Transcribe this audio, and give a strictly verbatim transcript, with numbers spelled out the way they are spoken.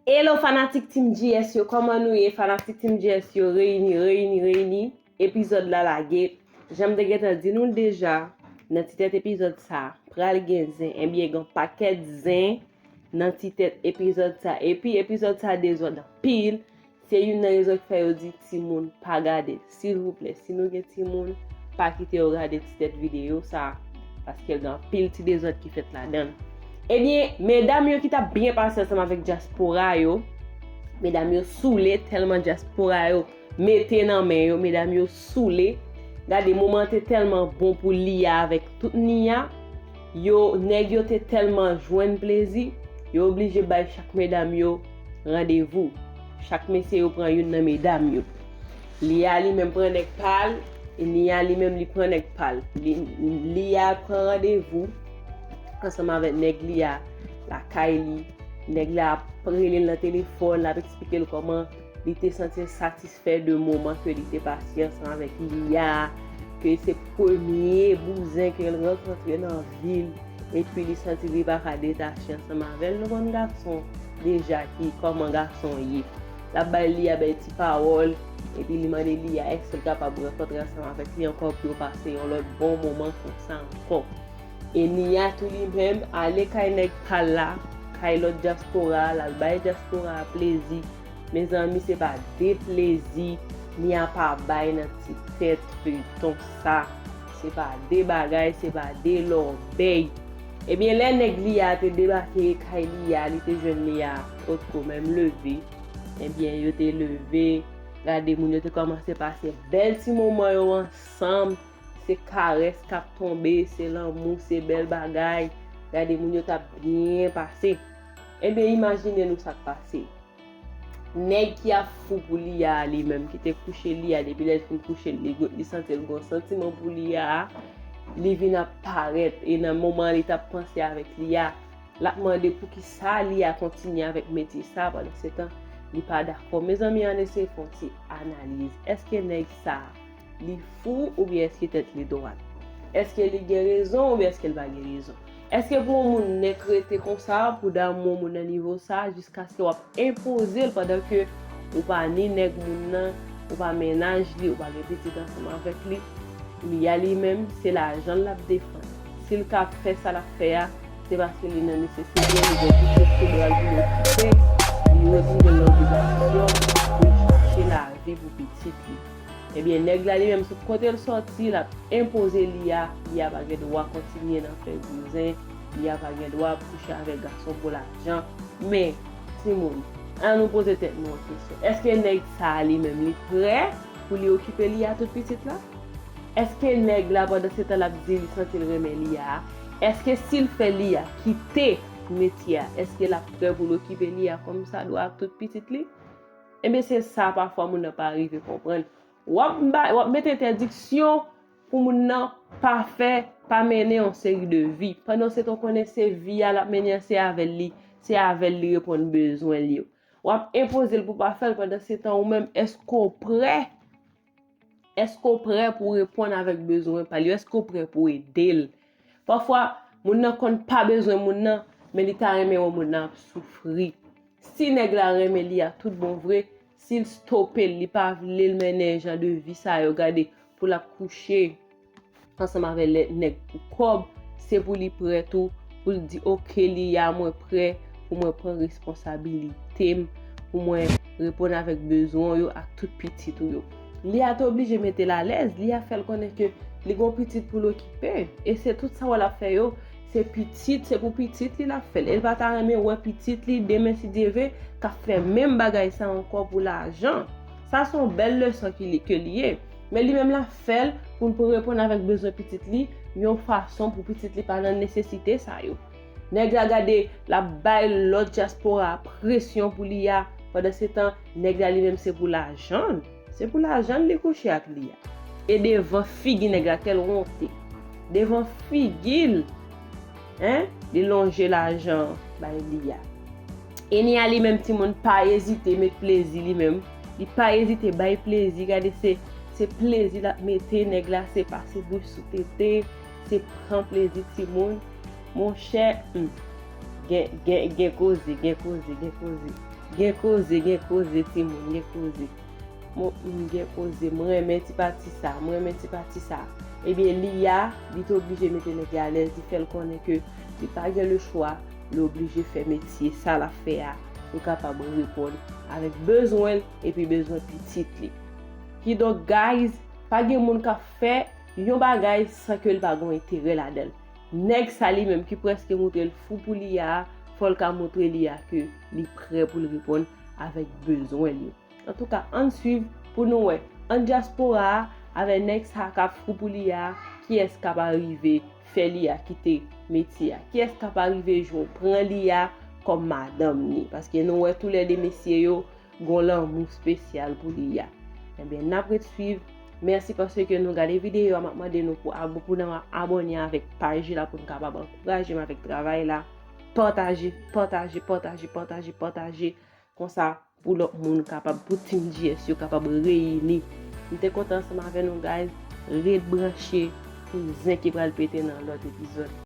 Hello fanatik Team G S yo, kòman nou ye? Fanatik Team G S yo, reyini, reyini, reyini. Epizòd la lage. Jan m te gentan di nou l deja, nan ti tèt epizòd sa, pral gen zen. Ebyen, gen pakèt zen nan ti tèt epizòd sa. Epi epizòd sa dezòd anpil. Se youn nan rezon ki fè yo di timoun pa gade. Silvouplè, si nou gen timoun, pa kite yo gade ti tèt videyo sa, paske gen anpil ti dezòd ki fèt ladan l. Ebyen, medam yo ki t ap byen pase ansanm avèk dyaspora yo, medam yo soule tèlman dyaspora yo mete nan men yo, medam yo soule. Gade, moman an te tèlman bon pou Lia avèk tout Nia. Yo, nèg yo te tèlman jwenn plezi, yo oblije bay chak medam yo randevou. Chak mesye yo pran youn nan medam yo. Lia li menm pran nèg pa l, e Nia li menm li pran nèg pa l. Li, Lia pran randevou ansanm avèk nèg Lia lakay li. Nèg la ap rele l nan telefòn, l ap eksplike l kòman li te santi l satisfè de moman ke li te pase ansanm avèk Lia, ke se premye bouzen ke l rankontre nan vi l, epi li santi li pa ka detache ansanm avè l. Nou konn gason deja ki kòman gason ye. L ap bay Lia bèl ti pawòl, epi li mande Lia èske l kapab rankontre ansanm avèk li ankò pou yo pase yon lòt bon moman konsa ankò. E Nia tou li menm ale kay nèg pa l la, kay lòt dyaspora, l al bay dyaspora a plezi. Mezanmi, se pa de plezi Nia pa bay nan ti tèt feyton sa. Se pa de bagay, se pa de lòbèy. Ebyen, lè nèg Lia te debake kay Lia, li te jwenn Lia potko menm leve. Ebyen, yo te leve, gade moun yo te kòmanse pase bèl ti moman yo ansanm. Se karès k ap tonbe, se lanmou, se bèl bagay. Gade moun yo t ap byen pase. Ebyen, imajine nou sa k pase. Nèg ki ap fou pou Lia a li menm, ki te kouche Lia a, depi lè l fin kouche l, li, li santi l gon santiman pou Lia a, li vin ap parèt. E nan moman an li t ap panse avèk Lia, l ap mande poukisa Lia kontinye avèk metye sa, pandan se tan li pa dakò. Mezanmi, ann eseye fè yon ti analiz. Èske nèg sa a, li fou oubyen èske tèt li dwat? Èske li gen rezon oubyen èske l pa gen rezon? Èske pou yon moun nèk rete konsa, pou damou yon moun nan nivo sa, jiskaske w ap enpoze l pandan ke ou pa ni nèg moun nan, ou pa mennaj li, ou pa gen pitit ansanm avèk li? Lia li menm, se lajan l l ap defann. Si l ka fè sa l ap fè a, se paske li nan nesesite, li gen tout sosyete a l pou l okipe, li retwouve l nan obligasyon pou l chache lavi pou pitit li. Ebyen, nèg la li menm, sou kote l sòti, l ap enpoze Lia, Lia pa gen dwa kontinye nan fè bouzen, Lia pa gen dwa kouche avèk gason pou lajan. Men, timoun, ann nou poze tèt nou yon kesyon. Èske nèg sa a li menm, li prè pou li okipe Lia tout pitit la? Èske nèg la, pandan se tan l ap di li santi l renmen Lia a, èske si l fè Lia kite metye a, èske l ap prè pou l okipe Lia kòmsadwa ak tout pitit li? Ebyen, se sa pafwa moun nan pa rive konprann. W ap ba, w ap mete entèdiksyon pou moun nan pa fè, pa mennen yon seri de vi. Pandan se tan w konnen se vi a l ap mennen an, se avè l li, se avè l li reponn bezwen li yo. W ap enpoze l pou pa fè l, pandan se tan ou menm, èske w prè? Èske w prè pou w reponn avèk bezwen pa l yo? Èske w prè pou w ede l? Pafwa, moun nan konn pa bezwen moun nan, men li ta renmen wè moun nan ap soufri. Si nèg la renmen Lia tout bon vre, si l stope l, li pa vle l mennen jan de vi sa yo, gade, pou l ap kouche ansanm avè lè, nèg pou kòb, se pou li prè tou, pou l di, "Oke, Lia, mwen prè pou mwen pran responsabilite m, pou mwen reponn avèk bezwen w yo ak tout pitit ou yo." Lia te oblije mete l alèz, Lia fè l konnen ke li gon pitit pou l okipe, e se tout sa w wè l ap fè yo, se pitit, se pou pitit li l ap fè l. E l pa ta renmen wè pitit li, demen, si Dye vle, k ap fè menm bagay sa ankò pou lajan. Sa se yon bèl leson ki li, ke li ye. Men li menm l ap fè l pou l pou reponn avèk bezwen pitit li, yon fason pou pitit li pa nan nesesite sa yo. Nèg la gade, l ap bay lòt dyaspora a presyon pou Lia, pandan se tan, nèg la li menm se pou lajan l. Se pou lajan l li kouche ak Lia. E devan figi nèg la, kèl wonte. Devan figi l, en, li lonje lajan bay Lia. E Nia li menm timoun pa ezite met plezi li menm. Li pa ezite bay plezi, gade se, se plezi l ap mete nèg la, se pase bouch sou tete, se pran plezi timoun. Monchè, hmm, gen, gen, gen koze, gen koze, gen koze. Gen koze, gen koze, timoun, gen koze. Mwen, m gen koze, mwen renmen ti pati sa, mwen renmen ti pati sa. Ebyen, Liya, li te oblije mete nèg la alèz, li fè l konnen ke li pa gen lechwa, li oblije fè metye sa l ap fè a pou l kapab reponn avèk bezwen l epi bezwen pitit li. Kidonk, guys, pa gen moun k ap fè yon bagay san ke l pa gen yon enterè ladan l. Nèg sa li menm ki prèske montre l fou pou Liya a, fò l ka montre Liya ke li prè pou l reponn avèk bezwen l yo. Antouka, ann swiv pou nou wè, ann dyaspora a, avèk nèg sa k ap fou pou Liya a, kiyès k ap arive fè Liya kite metye a? Kiyès k ap arive jwenn pran Liya kòm madanm ni? Paske nou wè toulède mesye yo gon lanmou espesyal pou Liya. Ebyen, n ap ret swiv. Mèsi paske nou gade videyo a. M ap mande nou pou abo-, pou nan abòne avèk paj la pou n kapab ankouraje m avèk travay la. Pataje, pataje, pataje, pataje, pataje. Konsa, pou lòt moun kapab, pou Team G S yo kapab reyini. M te kontan ansanm avè nou, guys. Ret branche pou zen ki pral pete nan lòt epizòd.